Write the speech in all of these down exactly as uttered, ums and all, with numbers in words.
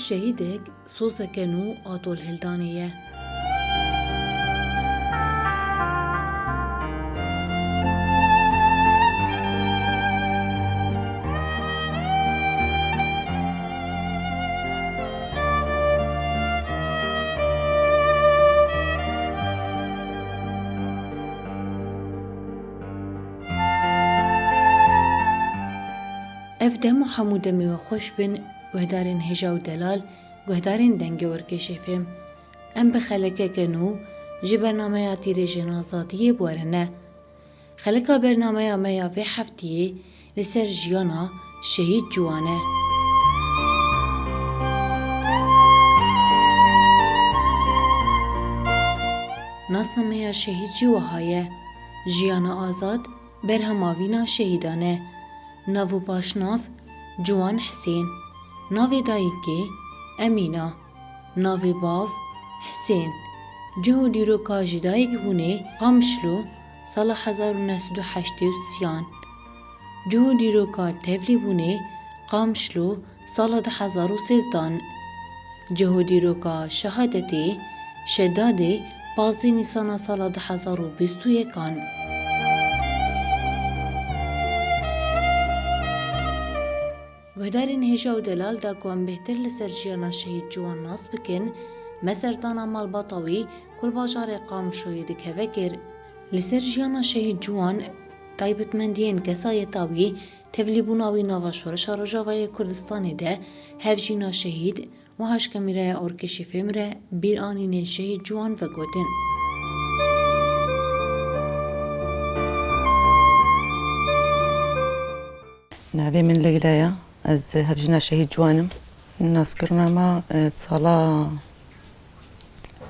Şehîdek sozeke nû a tolhildanê ye. Ev dem û hemû demê we xweş bin, guhdarên hêja û delal, guhdarên Dengê Orkêşê Fêm. Em bi xelekeke nû ji bernameya Tîrêjên Azadiyê bi we re ne. Xeleka bernameya me ya vê heftiyê li ser jiyana Şehîd Ciwan e. Nasnameya şehîd jî wiha ye: Jiyana azad, berhema vîna şehîdan e. Nav û paşnav: Ciwan Hisên. Navê dayikê: Emîna. Navê bav: Hisên. Cih û dîroka ji dayik bûnê: Qamişlo, sala hezar û neh sed û heştê û sê an. Cih û dîroka tevlî bûnê: Qamişlo, sala du hezar û sêzdan. Cih û dîroka şehadetê: Şedadê, pazdeh Nîsana sala du hezar û bîst û yekan. Guhdarên hêja û delal, da ku em bêhtir li ser jiyana Şehîd Ciwan nas bikin, me serdana malbata wî ku li bajarê Qamişloyê dikeve kir. Li ser jiyana Şehîd Ciwan, taybetmendiyên kesayeta wî, tevlîbûna wî nava Şoreşa Rojavayê Kurdistanê de, hevjîna şehîd, wiha ji kamîraya Orkêşî Fêm re bîranînên Şehîd Ciwan vegotin. Navê min Leyla ye. Ez hevjîna Şehîd Ciwan im. Naskirina me, e, sala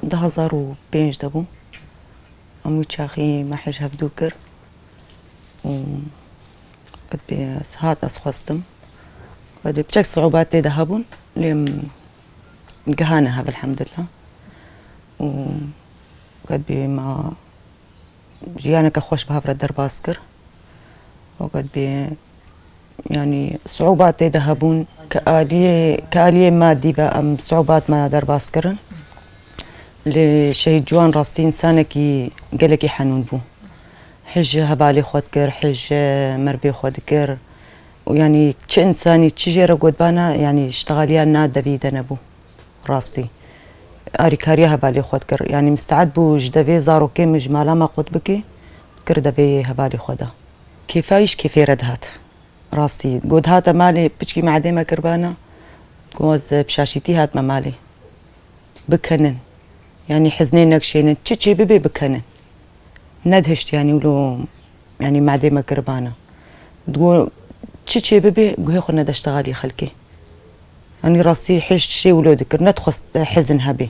du hezar û pênc de bû. Em wî çaxî me hêj hevdû kir û qet bê sihat ez xwestim. Qet bê piçek siûbat tê de hebûn, lê em gihane hev, elhemdulillah. Û qet bê me jiyaneke xweş bi hev re derbas kir. Wekî bê, yanî, siûbat tê de hebûn, ke aliyê, ke aliyê madî ve em siûbat me derbas kirin. Lê Şehîd Ciwan rastî însanekî gelekî henûn bû. Hêj hevalê xwe dikir, hêj mervê xwe dikir. Û yanî çi însanî, çi jê re gotibana, yanî, ştexaliya na devî de nebû. Rastî. Arîkariya hevalê xwe dikir. Yanî misteed bû ji devê zarokê min ji mala me qut bikî, dikir devê hevalê xwe de. Kêfa wî ji kêfê re dihat. Rastî. Got dihate malê, piçkî mehdê me kiribana. Got ez bi şaşîtî hatime malê. Bikenin. Yanî hiznê nekişênin. Çi çê bibe bikenin. Nedihişt, yanî wilo, yanî mehdê me kiribana. Digot, çi çê bibe, guhê xwe nede ştexalî xelkê. Yanî rastî hêj tiştê wilo dikir, nedixwest hizin hebê.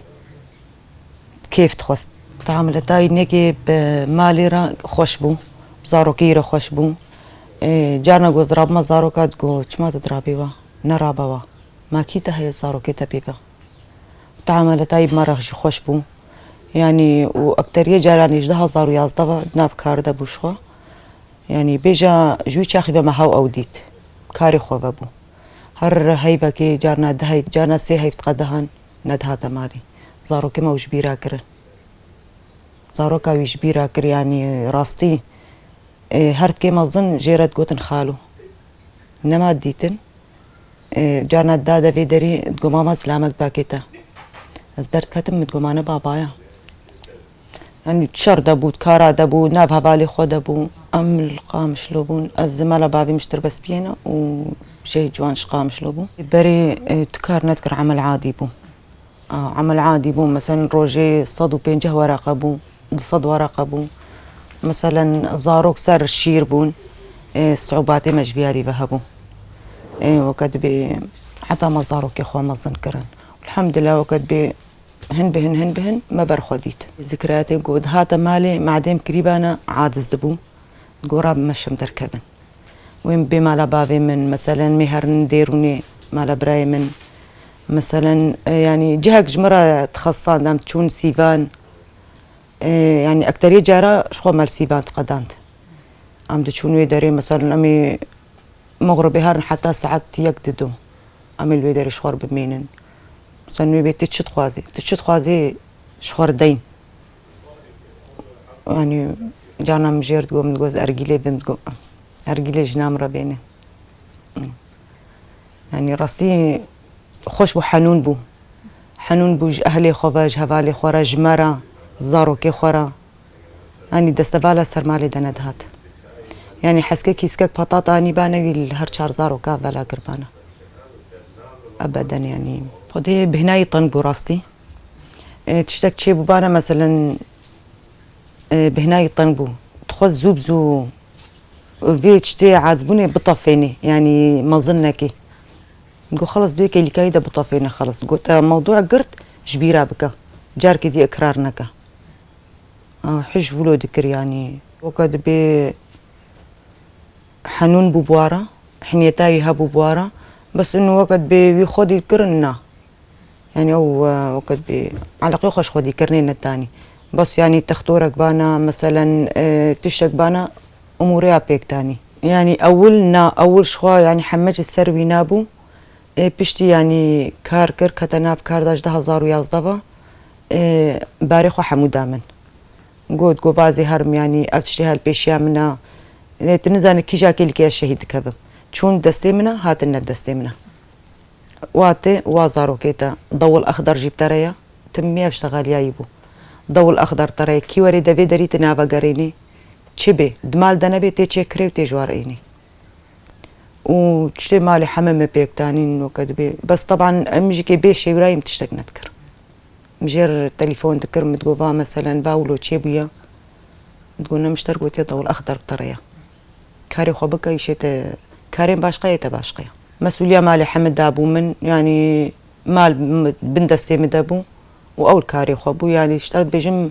Kêf dixwest. Teamuleta wî nekê bi malê re xweş bû, bi zarokê wî re xweş bû. Ê, carna got, rabime zaroka, digot, çima tu dirabî wa? Nerabe wa. Ma kî te heye zarokê te pê ve? Teamuleta wî bi me re jî xweş bû. Yanî û ekteriyê caran jî ji du hezar û yazdeh ve di nav kar de bû ji xwe. Yanî bêje ji wî çaxî ve me hew ew dît. Karê xwe vebû. Her heyvekê carna du heyv, carna sê heyv diqedihan, nedihate malê. Zarokê me ew ji bîra kirin. Zaroka wî ji bîra kir, yanî rastî, ê, her tikê mezin jê re digotin xalo. Nema dîtin. Ê, carna dida devê derî, digot, mama, silamek bakê te. Ez derdiketim, min digot, ma ne baba ye. Yanî şer de bû, kara de bû, nav hevalê xwe de bû. Em li Qamişlo bûn. Ez mala bavê min ji Tirbespiyê ne û Şehîd Ciwan ji Qamişlo bû. Berê, e, tu kar nedikir, emel adî bû. A, emel adî bû, meselen rojê sed û pênceh wereqe bû, du sed wereqe bû. Meselen zarok ser şîr bûn, e, siûbatê me ji vî alî ve hebû. E, weke dibê heta me zarokê xwe mezin kirin. Elhemdulillah, weke dibê hin bi hin, hin bi hin me ber xwe dît. Zikriyatê ku dihate malê, mehdê min kirîbana, aciz dibû. Digot, rabime şim derkevin. Wê min bê mala bavê min, meselen, mê herin Dêrûnê, mala birayê min. Meselen, e, yanî cihek ji min re dixesand, em çûn Sîvan. E, yanî ekteriyê cara ji xwe me li Sîvan diqedand. Em diçûn wê derê, meselen, em ê mixribê herin heta saet yek didu. Em ê li wê derê ji xwe re bimînin. Sen wê bê tu çi dixwazî? Tu çi dixwazî ji xwe re deyin. Yanî carna min jêr digot, min digot ez ergîlê vim, digot ergîlê jina min re bêne. Yanî rastî xweş bû, henûn bû. Henûn bû ji ehlê xwe ve, ji hevalê xwe re, ji me re, zarokê xwe re. Yanî destevala ser malê de nedihat. Yanî heskek hîskek patat anî bane wî li her çar zaroka vela kir bane. Ebeden yanî. Xwedê bihnayî teng bû rastî. E, tiştek çêbû bane meselen, e, bihnayî teng bû. Dixwest zû bi zû vê tiştê acibûnê bitefênê, yanî mezin nekê. Got xelas, dê wê kêlîkayî de bitefêne xelas. Got te mewdû girt, ji bîra bike. Carkê dî ikrar neke. A, hij wilo dikir yanî. Weke dibê henûn bû bi wa re, hiniyeta wî hebû bi wa re. Bes û weke dibê wî xwedî kirin na. Yanî ew, e, weke dibê eleqê xwe ji xwedî kirinê netanî. Bes yanî textorek bana, meselen, e, tiştek bana, umûreya pêk tanî. Yanî ewil na, ewil ji xwe yanî heme ji ser wî nabû. Ê, piştî, yanî, kar kir, kete nav kar de ji du hezar û yazdeh ve, ê, barê xwe hemû da min. Got, got, vazê herim, yanî, ev tiştê helpêşiya min e. Ê, tu nizane kîja kêlîkê ez şehîd dikevim. Çûn destê min e, hatin nav destê min e. Wa te, wa zarokê te, dewil exder jî bi te re ye. Timî ev ştexaliyayî bû. Dewil exder te re ye. Kî werê devê derî tu navegerînî. Çi bê? Di mal de nebê, tê çêkirê û tê ji war ênî. Û tiştê malê heme me pêk danîn weke dibê. Bes teban em jî kê bê şêwirayî min tiştek nedikir. Min jêr telefon dikir, min digot va meselen va wilo çêbûye. Min digot ne min ji te re gotiye dewil exder bi te re ye. Karê xwe bike, îşê te karên başqa yê te başqa ye. Mesûliya malê heme dabû min, yanî mal min, bin destê min de bû û ew li karê xwe bû. Yanî ji te re dibêjim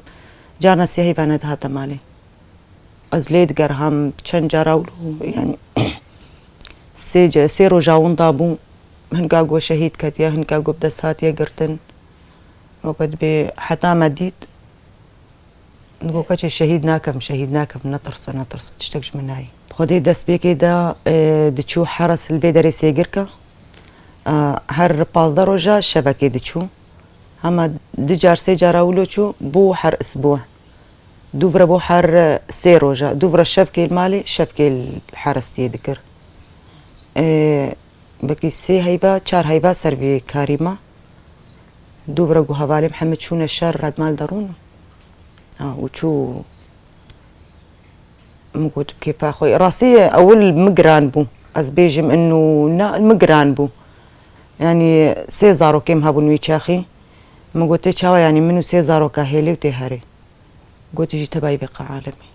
carna sê heyva nedihate malê. Ez lê digerham çend cara wilo, yanî sê ce-, sê roja winda bû, hinka got şehîd ketiye, hinka got bi dest hatiye girtin. Weke dibê heta me dît, digot keçê şehîd nakim, şehîd nakim, netirse, netirse, tiştek ji min nayê. Xwedê destpêkê de, e, diçû heres li vê derê sêgirka, e, her pazdeh roja şevekê diçû. Hema du car, sê cara wilo çû, bû her isbû. Dûvre bû her sê roja. Dûvre şevkê li malê, şevkê li herestiyê dikir. Ê, belkî sê heyva, çar heyva ser vê karî ma. Dûvre ku hevalê min heme çûne şer, qet mal derûn. Ha, û çû min got bi kêfa xwe. Rastî ewil min giran bû. Ez bêjim inu na, min giran bû. Yanî sê zarokê min hebûn wî çaxî. Min got tê çawa, yanî min û sê zaroka hêlê û tê herê. Gotî jî tebayî veqa alemî.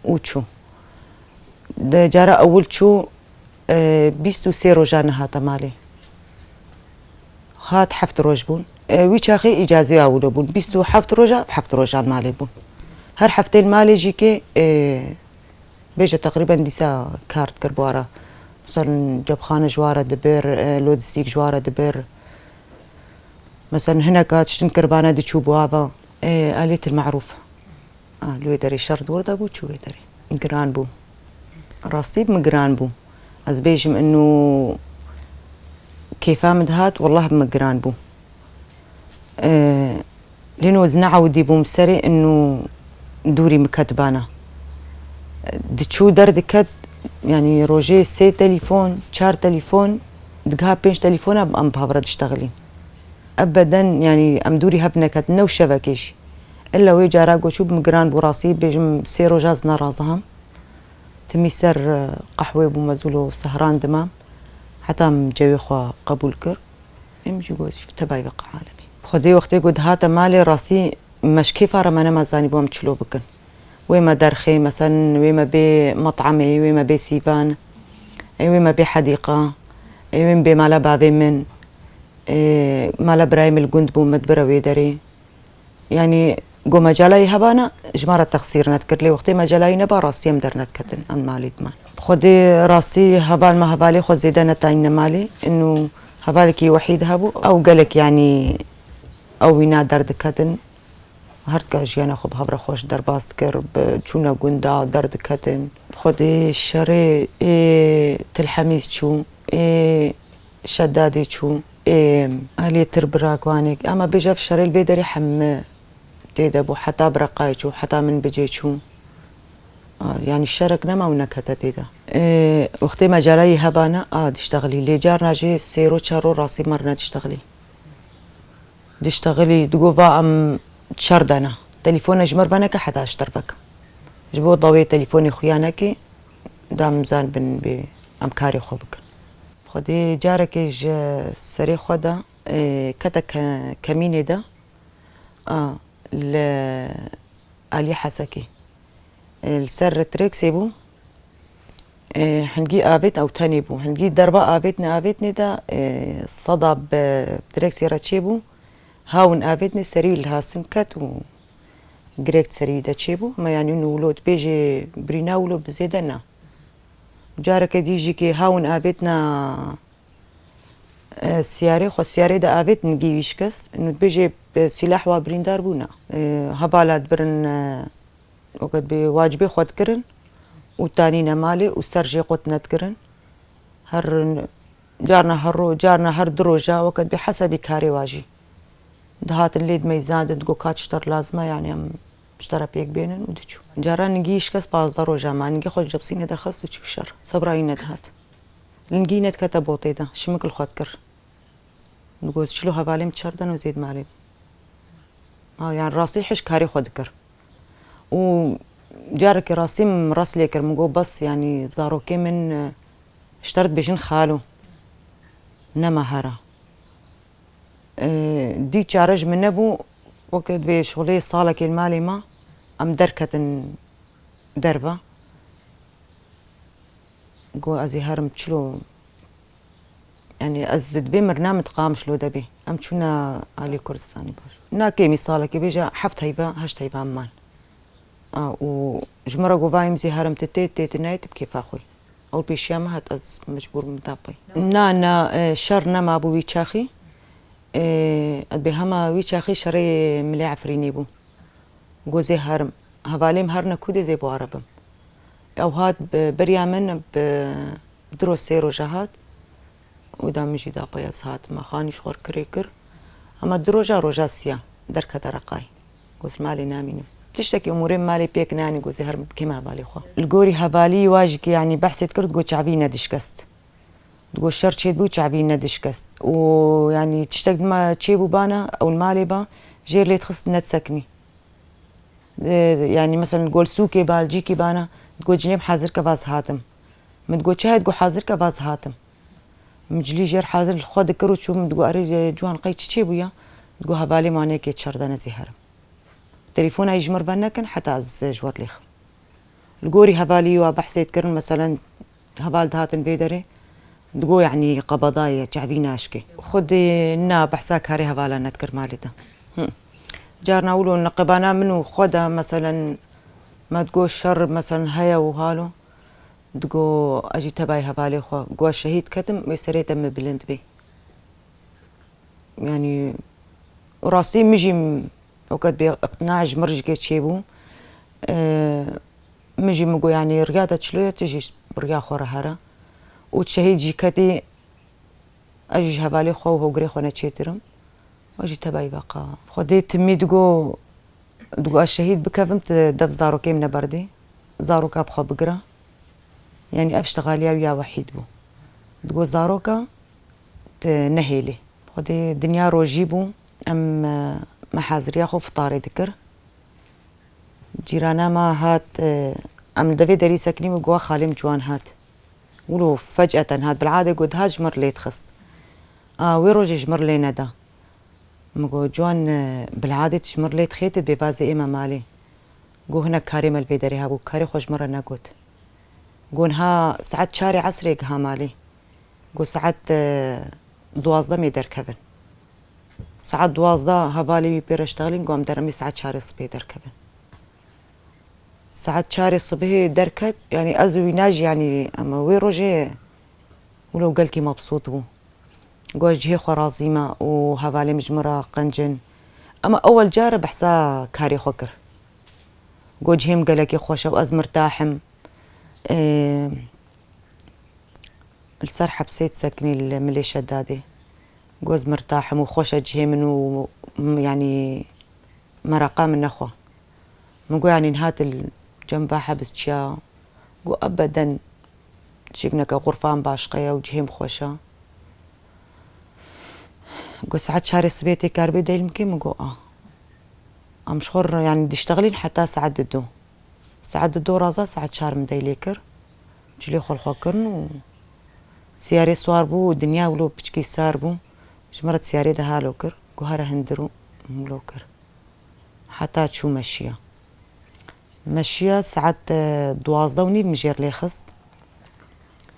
Û çû. Di cara ewil çû, e, bîst û sê rojan nehate malê. Hat heft roj bûn. E, wî çaxê îcazeya wilo bûn. Bîst û heft roja, heft rojan malê bûn. Her heftê li malê jî kê, e, bêje teqrîben dîsa kar dikir bi wara. Meselen cebxane ji wara dibir, e, lodistîk ji wara dibir. Meselen hineka tiştin kirbane diçû bi ava. E, alêtir merûf. A, li wê derê şer di wir de bû, çû wê derê. Giran bû. Rastî bi min giran bû. Ez bêjim inu kêfa min dihat, wellah bi min giran bû. E, lê no ez neewdî bûm serê inu dûrî min ketibana. Diçû derdiket, yanî rojê sê telîfon, çar telîfon, digiha pênc telîfona em bi hev re diştexilîn. Ebeden, yanî em dûrî hev neketin, ne û şevekê jî. Illa wê cara goçû bi min giran bû rastî, bêjim sê roja ez neraziham. Timî ser, e, qehwê bû mezûl û sehran dimam. Heta min cewê xwe qebûl kir. Em jî got, tebayî veqa alemî. Xwedê wextê ku dihate malê rastî me ji kêfa re me nema zanîbû em çilo bikin. Wê me derxê, meselen wê me bê metamê, wê me bê sîvan, ê wê me bê hedîqa, ê wê me bê mala bavê min, ê mala birayê min li gund bû, me dibire wê derê. Yanî, go mecalayî hebana, ji me re texsîr nedikir. Lê wextê mecalayî neba, rastî em dernediketin, em malê diman. Xwedê rastî heval me, hevalê xwe zêde netayîne malê. Inu hevalekî wehîd hebû. Ew gelek, yanî, ew wîna derdiketin. Her ka jiyana xwe bi hev re xweş derbas dikir, bi çûna gunda derdiketin. Xwedê şerê ê Tilhemîz çû, ê Şedadê çû. Ê, aliyê tir bira guanek. Ama bêje ev şerê li vê derê heme tê de bû. Heta bira qay çû, heta min bicê çû. A, yani şerek nema û nekete tê de. Ê, wextê me calayî hebana, a, diştexilî. Lê carna jî sêro çaro rastî me re nediştexilî. Diştexilî, digo va em şer dene. Telefone ji me re veneke heta ji te re vekim. Ji bo dawê telefonê xuya nekê, da min zan bin bê em karê xwe bikin. Xwedê carekê ji serê xwe de, e, kete ke-, kemînê de, a, li aliyê Hesekê. E, li ser Retrexê bû. E, hingî avêt ew tenê bû. Hingî derba avêtne, avêtnê de, e, seda bi Retrexê re çêbû. Hawin avêtnê serî li hasin ket û girêk serî de çêbû. Hema yanî nû wilo dibêjê birîna wilo bi zêde na. Careke dî jî kê hawin avêtna, e, siyarê xwe, siyarê de avêt nigî wî şikest. Nû dibêjê, e, sîlah wa birîndar bûna. E, hevala dibirin, e, wekî bê wacibê xwe dikirin û tanîne malê û ser jê qut nedikirin. Her carna her ro-, carna her du roja wekî bê hesebî karê wa jî. Dihatin lê dimeyzandin, digo ka tişt re lazim e, yanî em ji te re pêk bênin û diçû. Caran ningî şikest pazdeh roja ma, ningî xwe ji cebsînê derxist û çû şer. Sebra wî nedihat. Lingî nedikete botê de, şimik li xwe dikir. Digot, çilo hevalê min çer den û zêd malê. Ha, yani rastî hiş karê xwe dikir. Û carekê rastî min rast lê kir, min got, bes, yani zarokê min, e, ji te re dibêjin xalo. Nema here. E, dî çare ji min nebû, wekî dibê şixulê salekê li malê me, em derketin derve. Got, ez ê herim çilo, yani ez divê mirina min di Qamişlo de bê. Em çûne alî Kurdistanê baş. Na kêmî salekê bêje heft heyva, heşt heyva em man. A, û ji min re got, va em zî herim, tu tê, tê, tu nayê, tu bi kêfa xwe. Ew pêşiya min hat, ez mecbûr bim da pey. Na, na, e, şer nema bû wî çaxî. E, ez bê hema wî çaxî şerê Milê Efrînê bû. Gozê herim. Hevalê min herine ku dê zê bo eribim. Ew hat bi beriya min bi du roj sê roja hat. Û da min jî da pey ez hatim. Me xanî ji xwe re kirê kir. Hema du roja, roja siya derkete Reqayê. Goz malê namînim. Tiştekî umûrê min malê pêk nanî, gozê herim kêm hevalê xwe. Li gorî hevalî wa jî ki, yanî behsê dikir, digot çavî nedişkest. Digot şer çêdibû, çavî nedişkest. Û yanî tiştek dima çêbû bana, ew li malê ba, jêr lê dixist nedisekinî. E, yanî mesela gol sûkê ba, li cîkî bana, digot cilêm hazir ke vaz hatim. Min digot çi heye, digot hazir ke vaz hatim. Min cilî jêr hazir li xwe dikir û çû, min digot erê, e, ciwan qey çi çêbûya? Digot hevalê manekê çer de nezî herim. Telefona yî ji mir venekin heta ez ji we lêxim. Li gorî hevalî wa behsê dikirin, meselen heval dihatin vê derê, digo, yanî qebedayê, çavî naşkê. Xwedê na behsa karê hevala nedikir malê de. Hı. Carna wilo neqebana min û xwe de, meselen me digo şer, meselen heye û halo, digo ez jî tebayê hevalê xwe, go ez şehîd ketim, wê serê te min bilind bê. Yanî rastî min jî wekî bê iqtina ji mir jî kê çêbû. E, min jî min got, yanî riya te çilo ye, tu jî bi riya xwe re here. Û şehîd jî ketî, ez jî ji hevalê xwe û hogirê xwe neçêtir im. Û jî tebayî veqa. Xwedê timî digo, digo ez şehîd bikevim, tu dev zarokê min neberdê. Zaroka bi xwe bigire. Yanî ev ştexaliya wî ya wehîd bû. Digo zaroka tu nehêlî. Xwedê dinya rojî bû, em, e, me haziriya xwe fitarê dikir. Cîrana me hat, e, em li devê derî sekinî bû, goha xalê min ciwan hat. Wilo fec'eten hat, bil'adê got dihat ji mir lê dixist. A, wê rojê ji mir lê neda. Min got, ciwan, e, bil'adê tu ji mir lê dixê, tu dibê vazê ême malê. Got, hinek karê me li vê derê hebû, karê xwe ji min re negot. Got, niha saet çarê esrê giha malê. Got, saet, e, duwazdeh mê derkevin. Saet duwazdeh hevalê wî pê re ştexilîn, got, em deremê saet çarê sibê derkevin. Saet çarê sibihê derket, yanî ez û wîna jî, yanî em wê rojê wilo gelkî mebsût bû. Got, ez cihê xwe razî me û hevalê min ji min re qencin. Ema ewel car behsa karê xwe kir. Got, cihê min gelekî xweş e û ez mirtah im. Ê, li ser hepsê disekinî li Milê Şedadê. Got, "Ez mirtah im û xweş e cihê min û, m-, yanî meraqa min nexwe." Min got, "Yanî niha tu li cem va hebs çiya?" Got, "Ebeden, şikneke xurfan başqe ye û cihê min xweş e." Got, "Saet çarê sibê tê karibê dêl min kê?" Min got, "A." Em ji xwe re, yanî diştexilîn heta saet dido. Saet dido raza saet çar min deylê kir. Cilê xwe li xwe kirin û siyarê siwar bû û dinya wilo piçkî sar bû. Ji min re siyarê de halo kir. Got, "Here hundir û wilo kir." Heta çû meşiya. Meşiya saet, e, duwazdeh û nîv min jêr lê xist.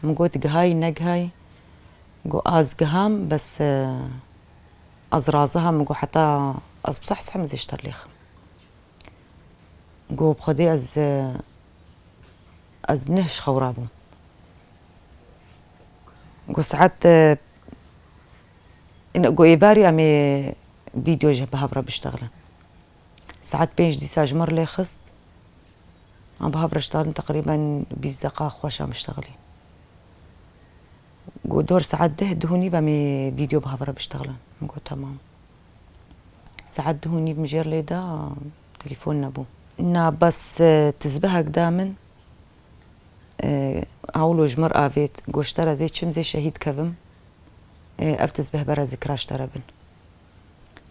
Min got, "Gihayî, negihayî?" Got, "Az giham, bes, e, ez razih im." Min got, "Heta ez bi seh seh min zê ji te lêxim." Got, "Bi Xwedê ez, e, ez neh ji xew rabûm." Got, "Saet, e, ine, got, êvarî em ê vîdeo ji bi hev re biştexilin." Saet pênc dîsa ji min re lê xist. Em bi hev re ji dalin teqrîben bîst deqa xweş em biştexilî. Got, "Dor saet deh, deh û nîv em ê vîdeo bi hev re biştexilin." Min got, "Temam." Saet deh û nîv min jêr lê da, telefon nebû. Na bes, e, tizbihek da min, e, hawlo ji min re avêt. Got, "Ji te re zê çim, zê şehîd kevim. E, ev tizbih bere zikra ji te re bin."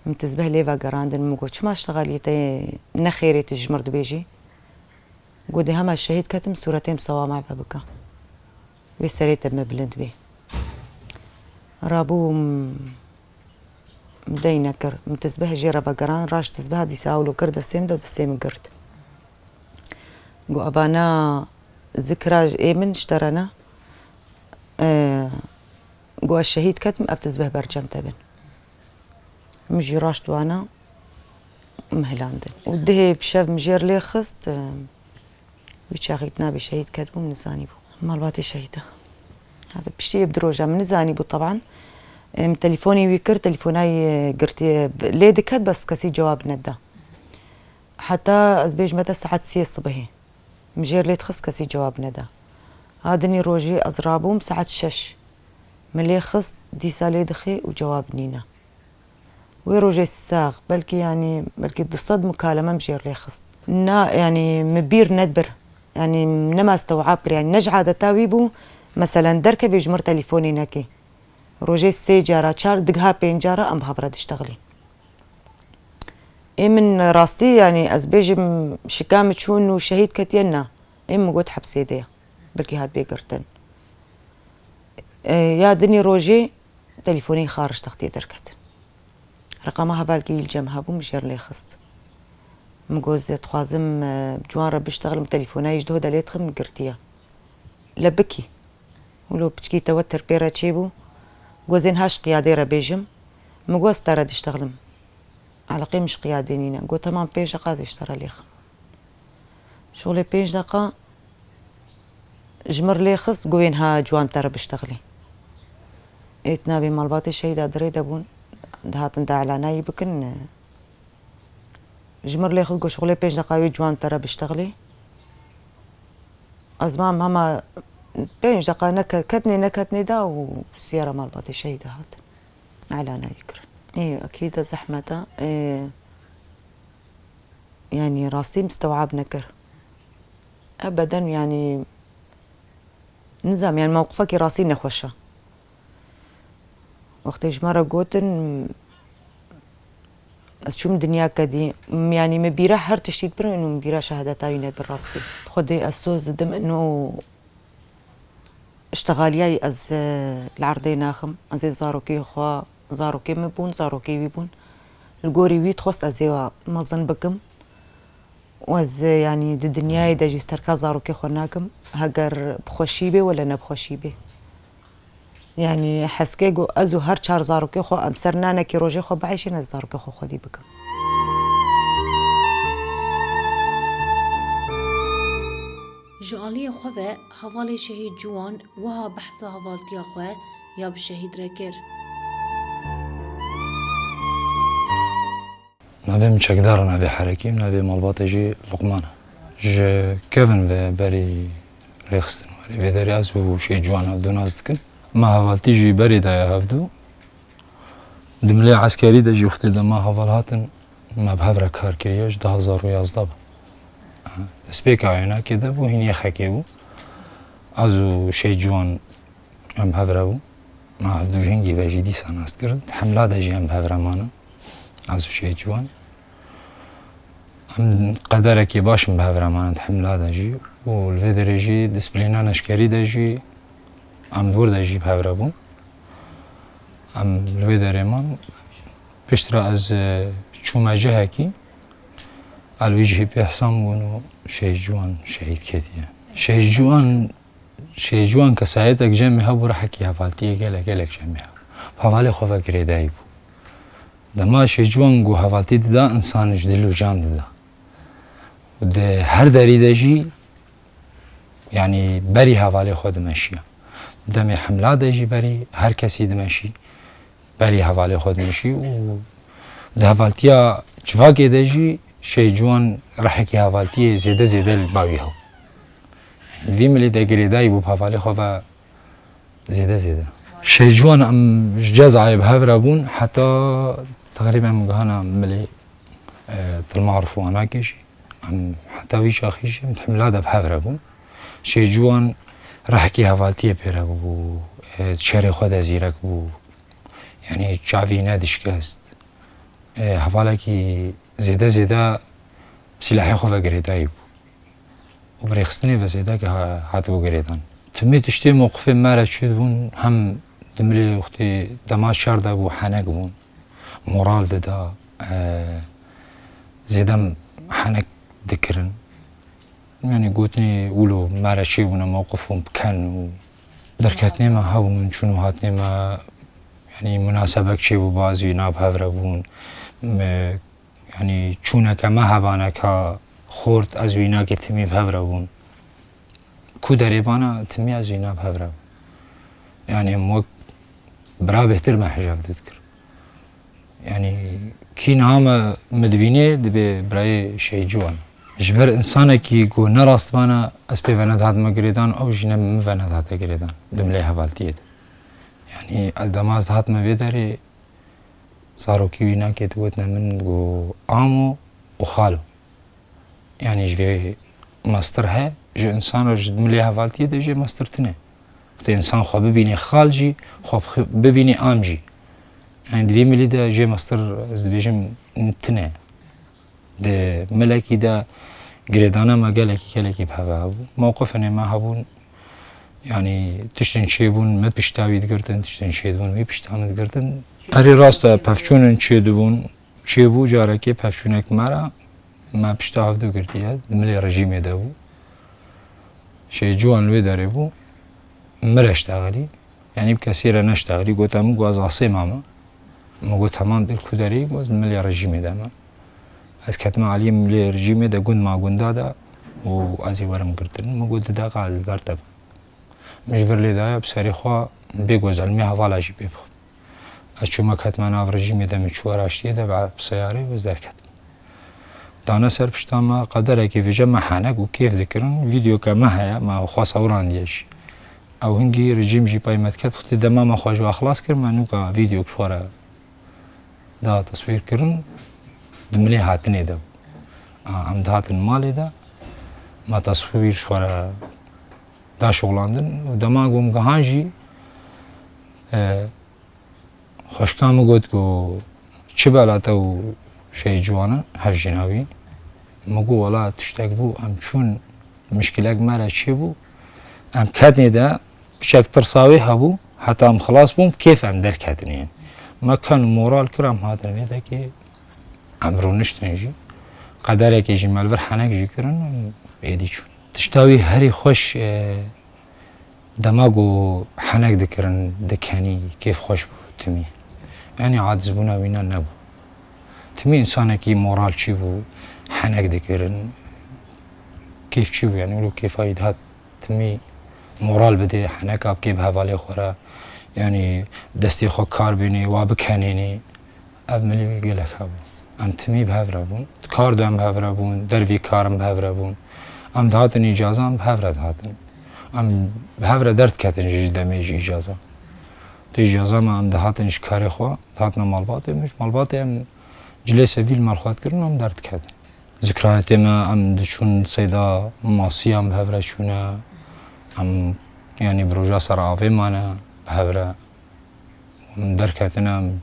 Min tizbeh lê vegerandin, min got, "Çima şixaliyê te ne xêrê tu ji mir dibêjî?" Got, "Dê hema şehîd ketim, sûretê min sewama ve bike. Wê serê te me bilind bê." Rabûm, min dey nekir. Min tizbeh jê re vegerand, raşt tizbeha dîsa ewlo kir destê min de û destê min girt. Got, "Evana zikra ê min ji te re ne." E, Got, "Ez şehîd ketim, ev tizbeh ber cem te bin." Min jî raşt wana, min hilandin. Û dihê bi şev min jêr lê xist, e, wî çaxî tu nabê şehîd ketibû, min nizanîbû. Malbatê şehîda. Heta piştî yê bi du roja min nizanîbû teban. E, min telefonî wî kir, telefona wî, e, girtiye, lê diket bes kesî cewab neda. Heta ez bêjime te saet sê sibihê. Min jêr lê dixist, kesî cewab neda. Ha dinî rojê ez rabûm saet şeş. Min lê xist, dîsa lê dixê û cewab nîne. Wê rojê sax, belkî, yanî, belkî du sed mukaleme min jêr lê xist. Na, yanî, min bîr nedibir. Yanî, nema stewab kir, yanî, ne ji adeta wî bû, meselen, derkevê ji mir telefonê nekê. Rojê sê cara, çar, digiha pênc cara em bi hev re diştexilîn. Ê min rastî, yanî ez bêjim şika min çûn û şehîd ketiye, na. Ê min got hepsê de ye. Belkî hat bê girtin. E, ya dinî rojê telefonê xaric textê derketin. Reqama hevalkî wî li cem hebû, min jêr lê xist. Min got, "Ez dixwazim, e, ciwan re biştexlim, telefona yî ji doh de lê dixim, min girtiye." Lebikî. Wilo piçkî tewetir pê re çêbû. Got, "Zên ha ji qiyadê re bêjim." Min got, "Ez te re diştexlim. Eleqê min ji qiyadê nîne." Got, "Temam, pênc deqa ez ê ji te re lêxim." Şixulê pênc deqa ji mir lê xist, got, "Yên ha ciwan te re biştexilî." Ê, tu nabê malbatê şehîda dirê de bûn, dihatin de elanayî bikin. Ji mir lê xwe got, "Şixulê pênc deqa wê ciwan te re biştexilî." Ez mam hema pênc deqa neke-, ketnê neketnê da û siyara malbatê şehîda hat. Elana wî kirin. Ê, ekîd e zehmet e. Ê, yanî rastî mistewab nekir. Ebeden, yanî nizam, yanî mewqifekî rastî nexweş e. Wextê ji me re gotin, ez çûm dinya kedî, yanî min bîra her tiştî dibir û min bîra şehadeta wî nedibir rastî. Xwedê ez soz didim ino îştixaliyayî ez, e, li erdê naxim. Ez ê zarokê xwe, zarokê min bûn, zarokê wî bûn. Li gorî wî dixwest ez ê wa mezin bikim. Û ez, yanî, di dinyayê de jî sterka zarokê xwe nakim, heger bi xweşî bê wele ne bi xweşî bê. Yanî, heskê ku ez û her çar zarokê xwe em ser nanekî rojê xwe bieyşin, ez zarokê xwe xwedî bikim. Ji aliyê xwe ve hevalê şehîd Ciwan wiha behsa hevaltiya xwe ya bi şehîd re kir. Navê min Çekdar e, navê herekî, navê malbatê jî Luqman e. Ji kevin ve berî rêxistin werê vê derê ez û Şehîd Ciwan hevdu nas dikin. Me hevaltî jî berê daye hevdu. Di milê eskerî de jî wextê de me heval hatin, me bi hev re kar kiriye, ji du hazar û yazdeh bû. Destpêka wênakê de bû, hîn yexekê bû. Ez û Şehîd Ciwan em bi hev re bûn. Me hevdû ji hingî ve jî dîsa nas kirin. Di hemla de jî em bi hev re manin. Ez û Şehîd Ciwan. Em qederekê baş in bi hev re manin di hemla de jî. Û li vê derê jî disiplîna leşkerî de jî em di wir de jî bi hev re bûn. Em li vê derê man. Piştre ez, e, çûme cihekî, ez li wî cihê pê Hesam bûn û Şehîd Ciwan şehîd ketiye. Şehîd Ciwan, Şehîd Ciwan kesayetek cemê hebû, rihekî hevaltiyê gelek, gelek cemê hebû. Bi hevalê xwe ve girêdayî bû. Dema Şehîd Ciwan ku hevaltî dida, însan ji dil û can dida. Û di her derî de jî, yanî berî hevalê xwe dimeşiya. Di demê hemla de jî berî her kesî dimeşî, berî hevalê xwe dimeşî û di hevaltiya civakê de jî Şehîd Ciwan rihekî hevaltiyê zêde zêde li ba wî hebû. Di vî milî de girêdayî bû bi hevalê xwe ve zêde zêde. Şehîd Ciwan em ji Cezayê bi hev re bûn heta teqrîben em gihana milê, e, Tilmarif û Anakê jî. Em heta wî çaxî jî em di hemla de bi hev re bûn. Şehîd Ciwan rihekî hevaltiyê pê re bû, e, şerê xwe de zîrek bû. Yanî çavî nedişkest. E, hevalekî zêde zêde silahê xwe ve girêdayî bû. Û bi rêxistinê ve zêde ge-, hatibû girêdan. Timî tiştê mewqifê me re çêdibûn, hem di milê wextê dema şer de bû, henek bûn. Moral dida, e, zêde henek dikirin. Yanî gotinê wilo me re çêbûne mewqif hûn biken û derketinê me hebûn, çûn û hatinê me, yanî munasebek çêbû, ba ez wî nav hev re bûn. Me, yanî çûneke me hevaneka xort, ez wî nakê timî bi hev re bûn. Ku derê bana timî ez wî nav hev re bûn. Yanî em wek bira bêhtir me hicavdû dikir. Yanî kî niha me, me dibînê dibê birayê Şehîd Ciwan. Ji ber însanekî ku ne rastvan e, ez pê ve nedihatime girêdan, ew jî ne min ve nedihate girêdan di milê hevaltiyê de. Yanî ez dema ez dihatime vê derê, zarokî wî nakê digotin min ku amo û xalo. Yanî ji vê mestir he, ji însan re ji milê hevaltiyê de jê mestir tune. Wextê însan xwe bibînê xal jî, xwe bixi-, bibînê am jî. Yanî di vê milî de jê mestir ez dibêjim tune. Di milekî de girêdana me gelekî, gelekî bi hev hebû. Mewqifên ê me hebûn, yanî tiştên çêbûn, me pişta wî digirtin, tiştên çêdibûn, wî pişta min digirtin. Erê rast e, pevçûnên çêdibûn, çêbû carekê pevçûnek me re, me pişta hevdu girtiye, di milê rejîmê de bû. Şehîd Ciwan li wê derê bû, min re ştexilî, yanî bi kesî re neştexilî, gote min ku ez asê mame. Min got, temam, tu li ku derê yî? Got, ez milê rejîmê de me. Ez ketime aliyê milê rejîmê de, gund ma gunda de û ez ê werim girtin. Min got, du deqa ez li ber te bim. Min ji vir lê daye, bi serê xwe bê ku ez ilmê hevala jî pê bixim. Ez çûme ketime nav rejîmê de, min çû araştiyê de, bi seyarê û ez derketim. Dane ser pişta me, qederekê vêce me henek û kêf dikirin. Vîdeoke me heye, me xwe sewrandiye jî. Ew hingî rejîm jî pey me diket, wextê dema me xwe ji we xilas kir, me nûka vîdeok ji xwe re da teswîr kirin, di milê hatinê de bû. A, em dihatin malê de, me teswîr ji xwe re da şixulandin û dema ku em gihan jî, e, xweşika min got ku çi bela te û Şehîd Ciwan e, hevjîna wî. Min got, wela tiştek bû, em çûn, mişkilek me re çêbû. Em ketnê de piçek tirsa wê hebû, heta em xilas bûn, kêf em derketinê. Me ken û moral kir, em hatin vê dekê, em rûniştin jî. Qederekê jî me li vir henek jî kirin, em êdî çûn. Tişta wî herî xweş, e, dema ku henek dikirin, dikenî, kêfxweş bû timî. Yanî acizbûna wîna nebû. Timî însanekî moral çî bû, henek dikirin, kêf çî bû, yanî wilo kêfa wî dihat timî moral bidê, heneka bikê bi hevalê xwe re, yanî destê xwe kar bênê, wa bikenênê. Ev milî wî gelek hebû. Em timî bi hev re bûn. Di kar de em bi hev re bûn, dervî kar em bi hev re bûn. Em dihatin îcazan, bi hev re dihatin. Em bi hev re derdiketin jî ji demê jî îcaza. Pêş yaza me em dihatin ji karê xwe, dihatina malbatê, min ji malbatê em cilê sivîl mal xwe dikirin, em derdiketin. Zikrayetê me em diçûn seyda masiyan bi hev re çûne, em, yanî bi roja ser avê mane bi hev re, em derketine, em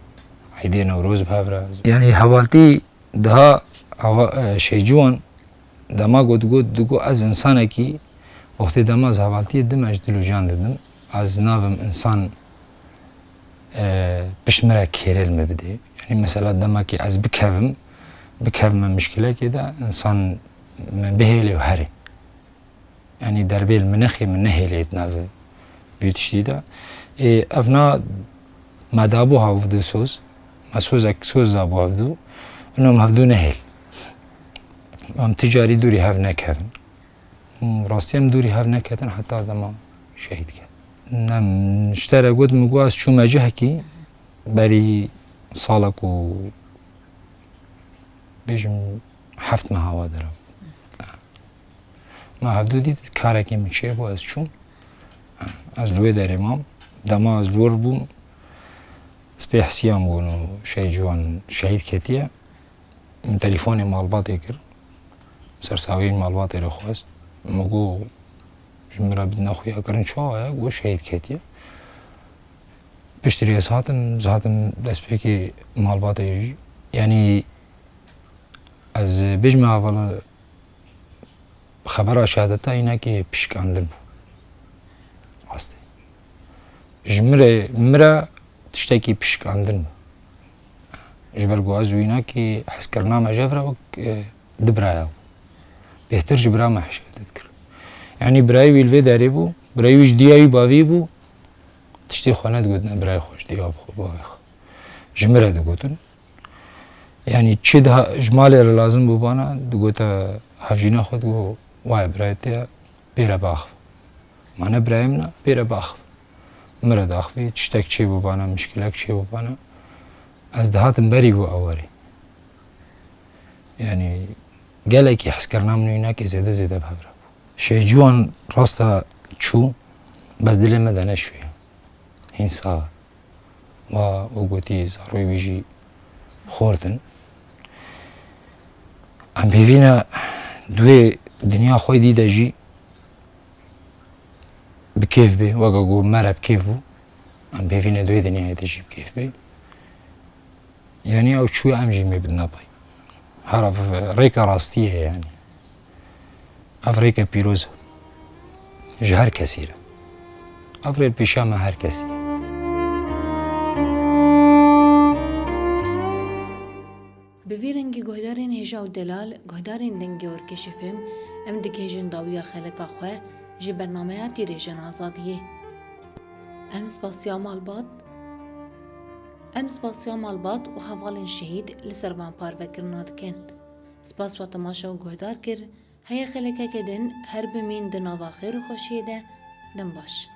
eydê Newroz bi hev re. Yanî hevaltî daha hava-, e, Şeyciwan dema got, got, digot ez insanekî, wextê dema ez hevaltiyê dim, ez ji dil û can didim. Ez navim insan, e, pişt min re kêrê li min bidê. Yanî mesela demekî ez bikevim, bikevime mişkilekê de, insan min bihêlê û herê. Yanî derbê li min nexê, min nehêlê di nav vî tiştî de. Ê, ev na me dabû hevdu soz. Me sozek soz dabû hevdu. Ino em hevdu nehêl. Em ti carî dûrî hev nekevin. Rastî em dûrî hev neketin heta dema şehîd ket. Ne, min ji te re got, min got ez çûme cihekî berî salek û bêjim heft meha wa derew. Me hevdu dît, karekî min çêbû, ez çûm. Ez li wê derê mam. Dema ez li wir bûm, spê hisiyan bûn û Şeyciwan şehîd ketiye. Min telîfonê malbatê kir. Sersavî malbatê re xwest. Min got, ji min re bidine xuyakirin, çawa ye? Got, şehîd ketiye. Piştî rê ez hatim, ez hatim destpêkê malbatê jî. Yanî ez bêjim hevala xebera şehadeta înakê pişikandin bû. Rastî. Ji min re, min re tiştekî pişikandin bû. Ji ber ku ez û înakê hezkirina me ji hev re wek, e, du biraya bû. Bêhtir ji bira me hişyet dikir. Yanî birayê wî li vê derê bû, birayê wî ji diya wî bavî bû, tiştê xwe nedigotine birayê xwe ji diya xwe, bavê xwe. Ji min re digotin. Yanî çi daha ji malê re lazim bû bana, digote hevjîna xwe, digot, "Waye birayê te ye, bêre biaxive." Ma ne birayê min e, bêre biaxive. Min re diaxivî, tiştek çêbû bana, mişkilek çêbû bana. Ez dihatim berî bû ew werê. Yanî gelekî hezkirina min û înakê zêde zêde bi hev re bû. Şeyciwan rasta çû, bes dilê me de neşuye. Hîn sax e. Wa û gotî, zarokê wî jî xort in. Em pêvî ne di wê dinya xwe dî de jî bi kêf bê, weke ku me re bi kêf bû. Em pêvî ne di wê dinyayê de jî bi kêf bê. Yanî ew çû, em jî mê bidine pay. Her ev rêka rastiyê ye yanî. Ev rêke pîroz e. Ji her kesî re. Ev rê pêşiya me her kesî ye. Bi vî rengî guhdarên hêja û delal, guhdarên Dengê Orkêşî F M, em digihêjin dawiya xeleka xwe ji bernameya Tîrêjên Azadiyê. Em spasiya malbat, em spasiya malbat û hevalên şehîd li ser van parvekirina dikin. Spas we temaşe û guhdar kir, heye xelekeke din her bimîn di nava xêr û xweşiyê de, dem baş.